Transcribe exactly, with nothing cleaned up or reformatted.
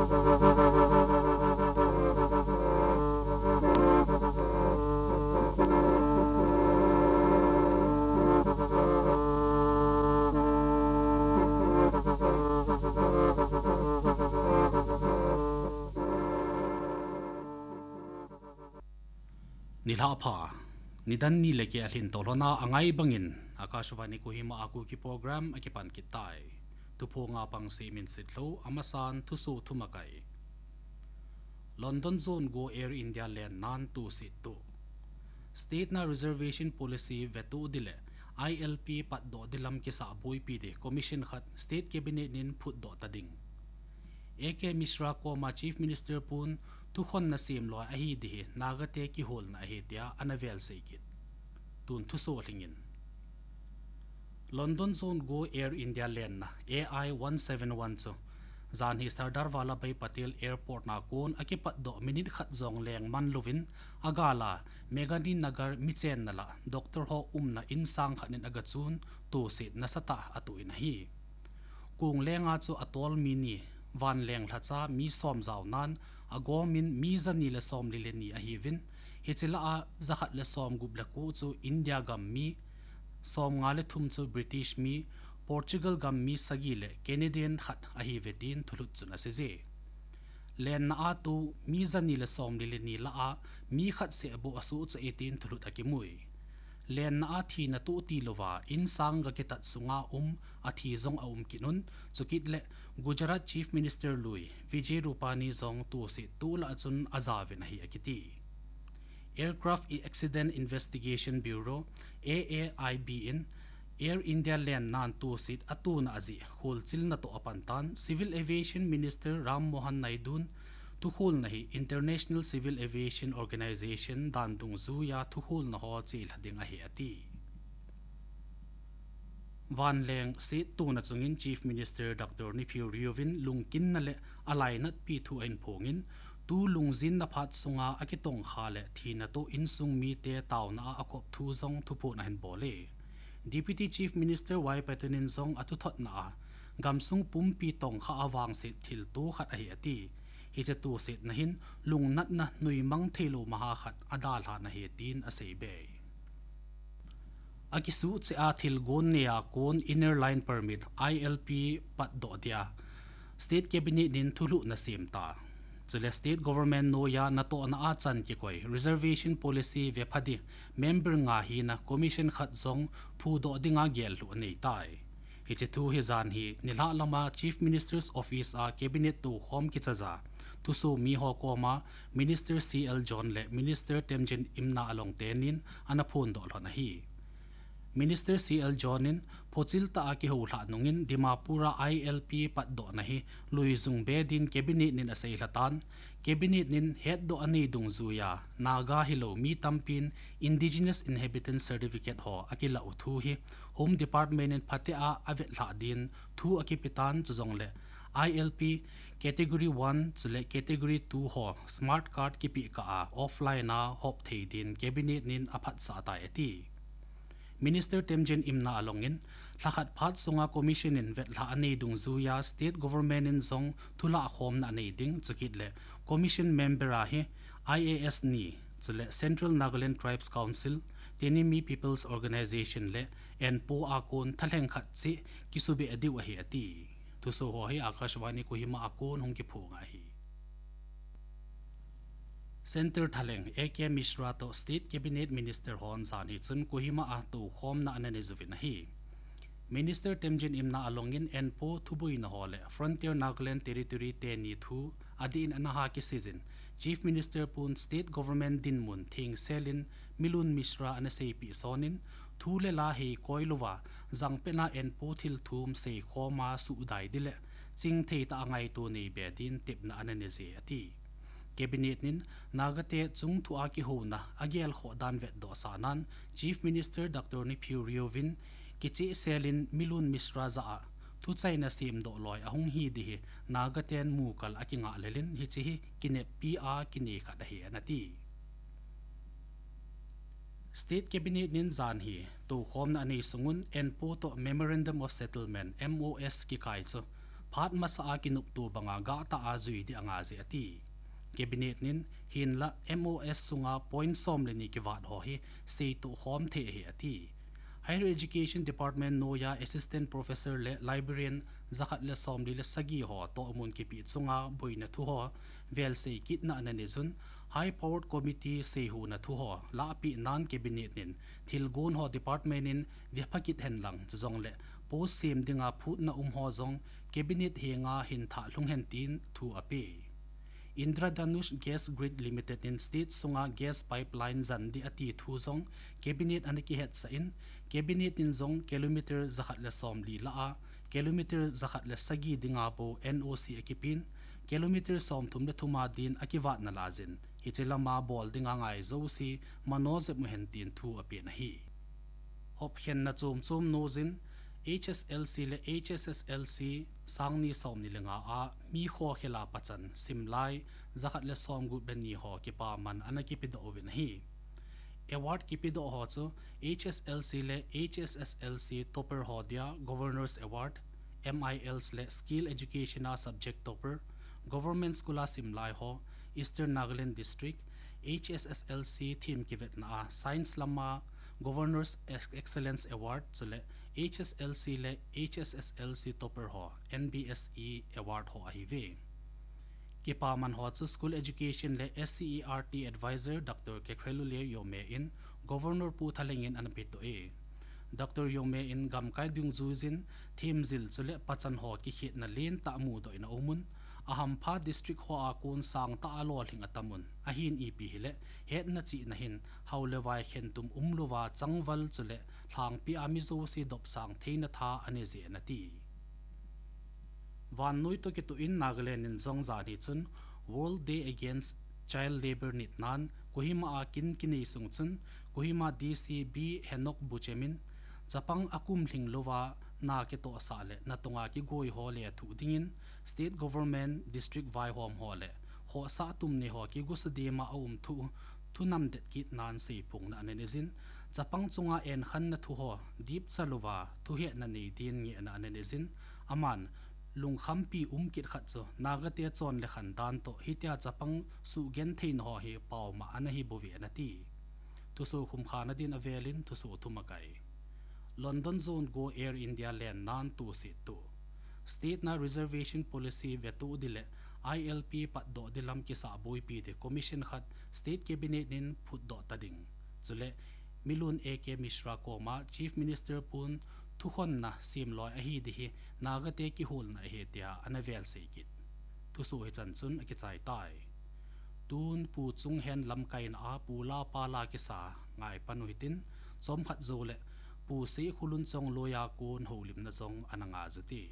Nilhah pha, nidan ni le keh alhin tolhona angai bangin, Akashvani Kohima a Kuki program akipan kit tai. Thuphonga pang Seminsit Lhou, amasan thuso thumakai. London Zone go Air India lennan tusit tuh. State na reservation policy vetuh dile, I L P patdoh dilam kisah boipi di commission khat State Cabinet nin phutdoh ta ding. A K Mishra koma Chief Minister pun thukhonna semloi ahi di hi Nagate kiholna ahi tia ana velsei kit. Tun thuso lhingin. London Zone go Air India lenna A I one seven one chu, janhi Sardar Vallabhbhai Patel Airport na kon akipatdoh minute khat jong leng manlouvin, agala Meghalaya Nagar michenna la doctor ho umna insang khat nin agachun, tusit nasatah a atuh in ahi. Kong lenga chu atol mi ni, vanleng lhacha mi som jaonan, agomin mi jani le somli le ni ahiuvin, hiche lah a jakhat le somgup le ko chu India gam mi, somnga le thum chu British mi, Portugal gam mi sagi le Canadian khat ahiuve tin thulhut chun aseije. Lenna a tu mi jani le somli le ni lah a mi khat seh bou asuhchah e tin thulhut akimui. Lenna a thina tuh tilouva insang gakitat sunga um athi jong aum kit un, chukit le Gujarat Chief Minister lui Vijay Rupani jong tusit tuh lah chun ajaovin ahi akiti. Aircraft Accident Investigation Bureau, A A I B in Air India lennan tusit atuna ajeh kholchilna toh apantan Civil Aviation Minister Ram Mohan Naidun thukholna hi International Civil Aviation Organization dan dungjuiya thukholna ho chelha ding ahi ati. Vanleng settona chungin Chief Minister Doctor Neiphiu Rio vin lungkinna le alainatpi thu ahin phongin, tu lungjinna phat sunga akitongkha le thina toh insung mite taona a akop thu jong thuphon ahin bol e. Deputy Chief Minister Y Patton in jong athuthotna a, gamsung pumpi tongkha a vangset thilto khat ahi ati. Hiche tusetna hin lungnatna nuimang theilou maha khat adalhan ahi tin aseibe. Akisuhcheh a thilgon neiya kon Inner Line Permit, I L P patdoh dia State Cabinet nin thulhuhna sem ta. Chule State Government noiya natohna a chan kikoi Reservation Policy vepha di member nga hina commission khat jong phudoh dinga gellhuh aneitai. Hiche thu hi janhi nilhah lama Chief Minister's Office a Cabinet toukhom kichaija thuso miho koma Minister C L John le Minister Temjen Imna Along tenin ana phondoh lhon ahi. Minister C L John in phochil tah a kihoulhah nungin Dimapur a I L P patdohna hi luijung be din Cabinet nin aseilhatan, Cabinet nin hetdoh anei dungjuiya Naga hilou mi tampin Indigenous Inhabitant Certificate ho akilah u thu hi Home Department in phatea avetlhah din thu akipetan, chujongle I L P Category one chule Category two ho Smart Card kipeh kah a offline a hop thei din Cabinet nin aphatsah tai ati. Minister Temjen Imna Along in, lhakhat phat sunga Commission in vetlhah anei dungjuiya State Government in jong thulahkhomna anei ding, chukit le Commission member a hi I A S ni, chule Central Nagaland Tribes Council, Tenimi People's Organization le ENPO a kon thalheng khat cheh kisubeh diu ahi ati. Thuso ho hi Akashvani Kohima a kon hung kiphong ahi. Centre thalheng A K Mishra toh State Cabinet Minister hon janhi chun Kohima a toukhomna ana neiyuvin ahi. Minister Temjen Imna Along in ENPO thuboina ho le Frontier Nagaland Territory teni thu adih in ana ha kiseijin, Chief Minister pun State Government dinmun thengsel in Milun Mishra ana seipeh sonin, thu le la hei koilouva, jangpetna ENPO thilthum seikhoma suhdai di le, chingthei tah a ngaito neibe din tepna ana neije ati. Cabinet nin Nagate chungthua kihouna agelkhoh dan vetdoh sahnan, Chief Minister Doctor Neiphiu Rio vin kichehsel in Milun Mishra jah a thuchaina semdoh loi ahung hi di hi Nagaten mukal akingah lel in hiche hi kineppi a kinei khat ahi ana ti. State Cabinet nin janhi toukhomna anei sungun ENPO toh Memorandum of Settlement, M O S, kikai chu Hat masa a kinopto banga gah tah a jui ding anga je ati. Cabinet nin hinlah M O S sunga point som le ni kivat ho hi seitoh khom thei ahi ati. Higher Education Department noiya Assistant Professor le Librarian jakhat le somli le sagi ho tohmun kipe chunga boina thu ho velsei kitna ana nei jun, High Powered Committee seihona thu ho lahpeh nan Cabinet nin thilgon ho department in vepha kit henlang chujongle post sem dinga phutna um ho jong Cabinet henga hin thah lhung hen tin thu ape. Indradhanush Gas Grid Limited in state sunga gas pipeline jan ding ati thu jong Cabinet ana kihetsah in, Cabinet in jong kilometer jakhat le somli lah a, kilometer jakhat le sagi dinga bou N O C akipen, kilometer somthum le thum a din akivat nalaiyin, hiche lama bol dinga ngai jouse mano jep u hen tin thu apen ahi. Hopkhenna chom chom noijin, H S L C le H S S L C sangni somni le nga a mi khokhel a pachan simlai jakhat le somgup le ni ho kipaman ana kipedoh uvin ahi. Award kipedoh ho chu H S L C le H S S L C topper ho dia Governor's Award, M I Ls le Skill Education a subject topper, Government School a simlai ho, Eastern Nagaland District, H S S L C them kivetna a Science lama Governor's Ex-, Excellence Award chule H S L C le H S S L C topper ho, N B S E Award ho ahiuve. Kipaman ho chu School Education le S C E R T Advisor Doctor Kekhrelule Yome in Governor Pu Thalheng in ana pedoh e. Doctor Yome in gamkai dungjuijin themjil chule pachan ho kikhetna lentah mudoh in aumun, ahampha district ho a kon sangtah a lolhing atamun, ahin ipi hile hetna chihna hin hao le vai khentum umlouva changval chule lhangpi a mi jouse dopsang theina tha anei je nati. Vannoi toh kitoh in Nagaland in jong jan hi chun World Day Against Child Labour nit nan Kohima a kin kinei sung chun Kohima D C B Henok Buchem in chapang akum lhinglouva na kitohsah le natonga kigoi ho lethuh dingin State Government, District vaihom ho le khohsah tumnei ho kigusadema aum thu, thu namdet kit nan seiphongna ana neijin, chapang chunga enkhanna thu ho dipcha louva thuhetna nei din ngehna ana neijin, aman lungkhampi um kit khat chu Nagate chon le khan dan toh hitia chapang suhgentheina ho hi paoma ana hibouve nati. Thuso khumkhana din avelin thuso thum akai. London zone go Air India len nan tohset toh. State na Reservation Policy vetoh ding le I L P patdoh ding lam kisah boipi ding commission khat State Cabinet in phutdoh tading, chule Milun A K Mishra koma Chief Minister pun thukhonna semloi ahi ding hi Nagate kiholna ahi tia ana velsei kit. Thuso hichan chun akichai tai. Tun pu chung hen lamkaina a pu la pa la kisa ngaipan u hitin, chomkhat joule pu Seikhulun Chongloi a kon houlimna jong ana ngai jute.